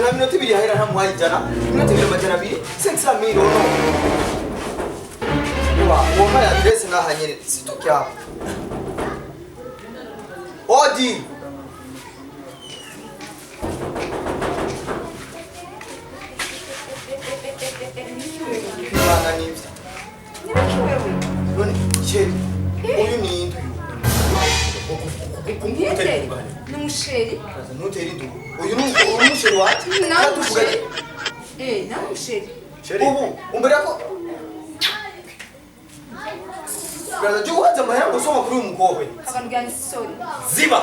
Nta minota 2 yahera ntamuhaye 100, iminota 2 200, 500 mille ono. Uba, wampaye adresse ngaha nyene, sitoke hapo. Odi! Imana nivyo. Nibiki wewe? None, chéri, uyu ni nde uyu? Ninde? Ni umusheri. Ntutere induru. Uyu ni umusheri wanje? Nawe Tuvuganye. umusheri. Eh, nawe umusheri. Ubu umbwira ko Brother, jya ubanza amahera ngo usoma kuri uyu mukobwa. Abantu bwa sorry. Ziba.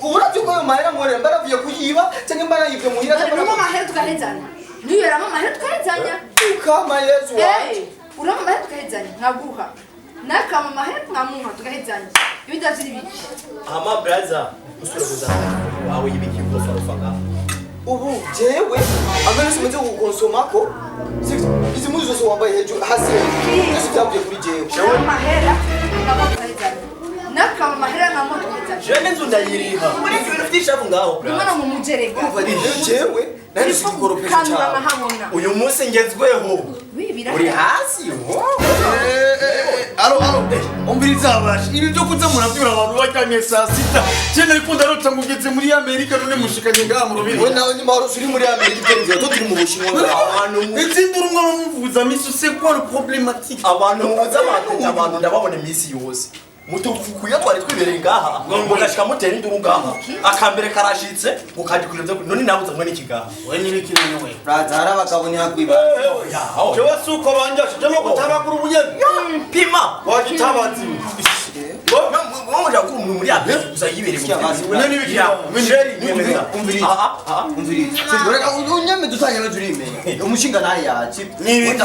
Uravye ko ayo mahera nkorera mbaravuye kuyiba canke mbarayivye muhira canke Urama amahera tukahezanya. Niyo yarama amahera tukahezanya. Ukama Yesu wanje. Eh, urama amahera tukahezanya nkaguha. Nakama amahera nkamuha tukahezanya. Ibi ndavyiri biki? Ama brother, usura kuza. Wawe yibiki urofa ngaha. Ubu jewe amene simaze kukonsomako, sivyo? Izi mpuzu zose wambaye hejuru, hasi hejuru, byose byavuye kuri jewe. Urama amahera nkamuha tukahezanya. Nakama amahera nkamuha tukahezanya. Jewe n'inzu ndayiriha. Muri ibyo bintu by'ishavu ngaho brother. Ndumwana mu mujerega. Urumva rero jewe nari nzi igikoropesho Kanura cawe. nkahabona. Uyu munsi ngezweho. Wibira. Uri hasi ho. Alo, alo, umviriza bashi, ibi byo kuza murabyura abantu baryamye saa 6. Je nari ndarota ngo ugeze muri Amerika none mushikanye ngaha mu rubiri. We nawe nyuma wari uri muri Amerika, ibyo nzira turi mu Bushinwa ngaho. Abantu Izindi rumwe bamuvuza miso, c'est quoi le problématique? Abantu muza abantu ndababona iminsi yose. Mutufukuye twari twibereye ngaha. Mugashika mutera induru ngaha. Akambere karashitse mukaje kurevya none nawe uzanywe n'ikigaha. We nibiki none we? Brother, hari abagabo ntihagwiba. Yaho. Jewe si uko banjashe, je no kutabagura ubunyene. Pima. Wagitabazi. Mwe muja kuri umuntu muri Amerika gusa yibereye mu None nibiki? Sheri nyemeza. Umviriza. Ah ah. Umviriza. Sivyo, reka unyeme dutanye turimenya. Umushinga naye yaci. Ni ibiki?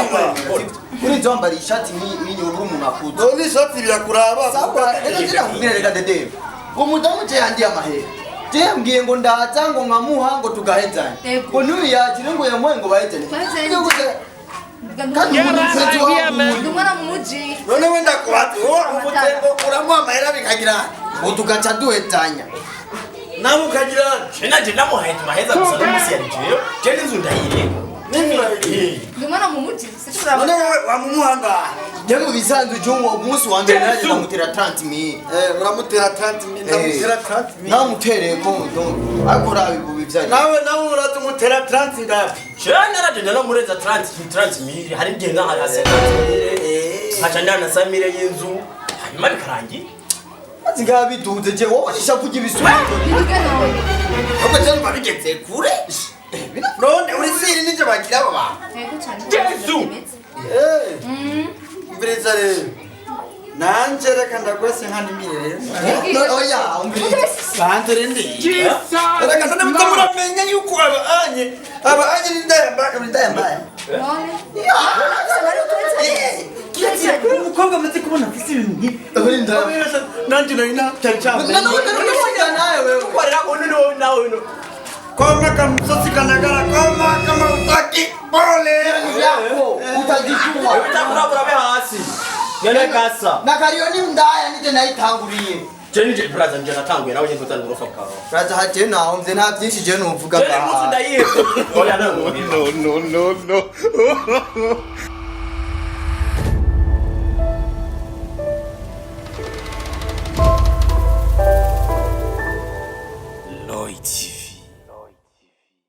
Urinze wambara ishati nk'inyoro umuntu akuze. None ishati birakuraba. Sawa, reka ngira nkubwire, reka dede. Ngo mudamu je yandiye amahera. Je yambwiye ngo ndaza ngo nkamuha ngo tugahezanya. Yego. Ngo n'uyu yakire ngo yamuhe ngo bahezanye. Bahezanye. Kandi umuntu mugenzi wawe Ndi umwana mu muji. None wenda kubaza wowe uvuze ngo uramuha amahera bikagira ngo tugaca duhetanya. Nawe ukagira Je nanje ndamuhaye tumaheza gusa n'umunsi yari jewe. Je n'inzu ndayiriha. n'inzu. Ndi umwana mu muji. None wowe wamumuha ngaha? Je mu bisanzwe je uwo munsi wa mbere naraje ndamutera 30 mille. Eh, uramutera 30 mille, ndamutera 30 mille. Namutereye ko donc ariko urabi bubi vyari. Nawe uraza umutera 30 ngapi? Je naraje ndamurenza 30 mille, hari igihe ngaha hasi 30 mille. Nkaca ndana 5 mille y'inzu. Hanyuma bikarangira. Maze ngaha biduze je wowe ishavu ry'ibisubizo. Biduge none. Ahubwo je numva bigeze kure. None uri siri n'ivyo bagira abo bantu. Yego cyane. Jesu! Eh. Umviriza rero. Nanje reka ndagwese nka nimire rero. No, oya, umviriza. Banze rindi. Reka none muze muramenya yuko aba anye n'indayambaya n'indayambaya. None. Kirazira umukobwa amaze kubona afise ibintu nk'ibi. Uri indaya. Nanje nari natari cyane. None none nawe wewe. Kwarira ko none nawe no. Koma kamsosi kanagara koma kama utaki pole. Yako utajijua. Wewe utakurabura be hasi. Ngene kasa. Na kariyo ni ndaya nije nayitanguriye. Je nije brother nje natanguye nawe nyine utanga urofa bwawe. Brother, haje naho mze nta byinshi je nuvuga Je n'inzu ngaha. ndayiha. Oya no. No, no, no, no.